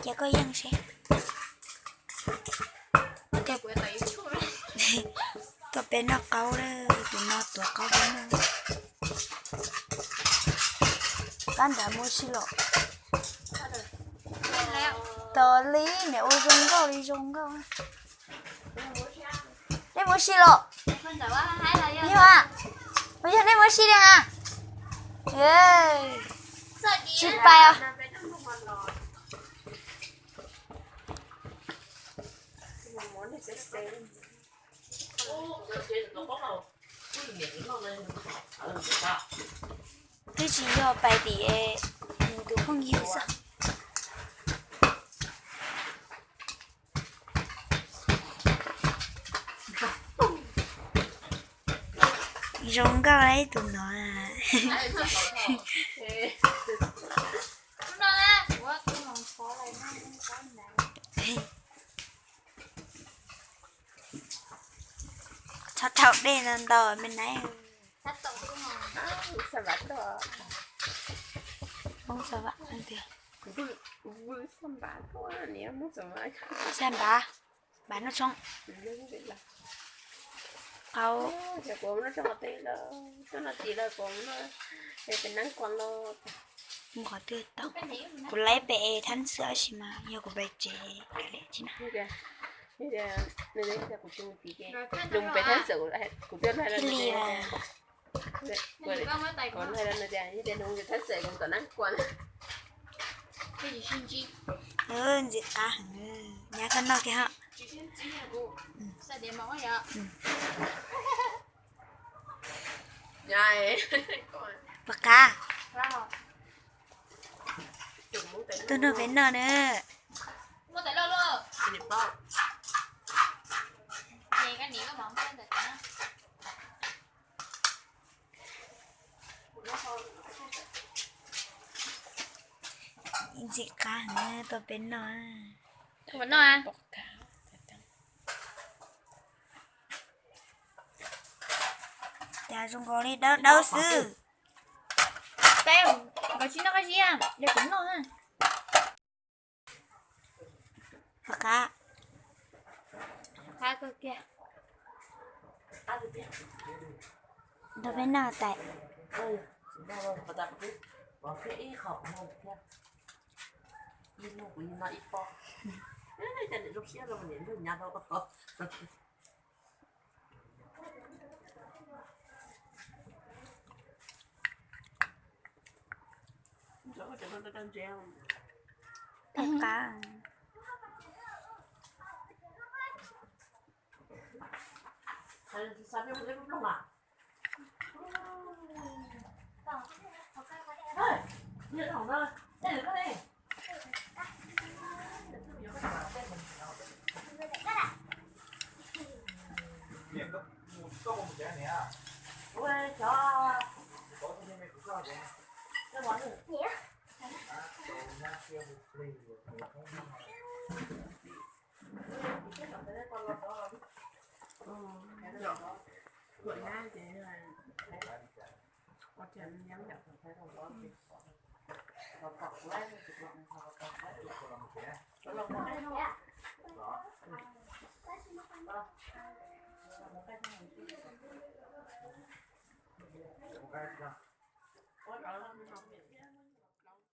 Ces koj yeej seb. Tuaj peb noj qaub lawm, tus no tuav qaub peb noj. Qab nrad muab sib los. Tos li niam ua zoo nkauj li zoo nkauj. Nej muab sib los. Yog, yog nej muab sib li a. Sib pais os. Twb tsis yog pais tim nws tus phooj ywg xwb. Zoo nkauj li tus no. Txhob thaum dej ntau ntau me nai. Hmoob Xas Vam tias, Xas Npav, npav noj tshoob. Qaub. Mus qhov twg tau? Kuv laib pem thab xwm tab sis mas yog kuv pem tsev kav liam tsis na. Ib li Ntxim qab heev, nyab koj noj kiag hos. Puas qab? Tuaj nrog peb noj na. Ntxim qab heev, tuaj peb noj. Cas zoo nkaus li dawb dawb xwb. Nkawd tsis noj qab zib, yog kuv noj. Qab, qab kawg kiag. Nrog peb noj tais. Qab.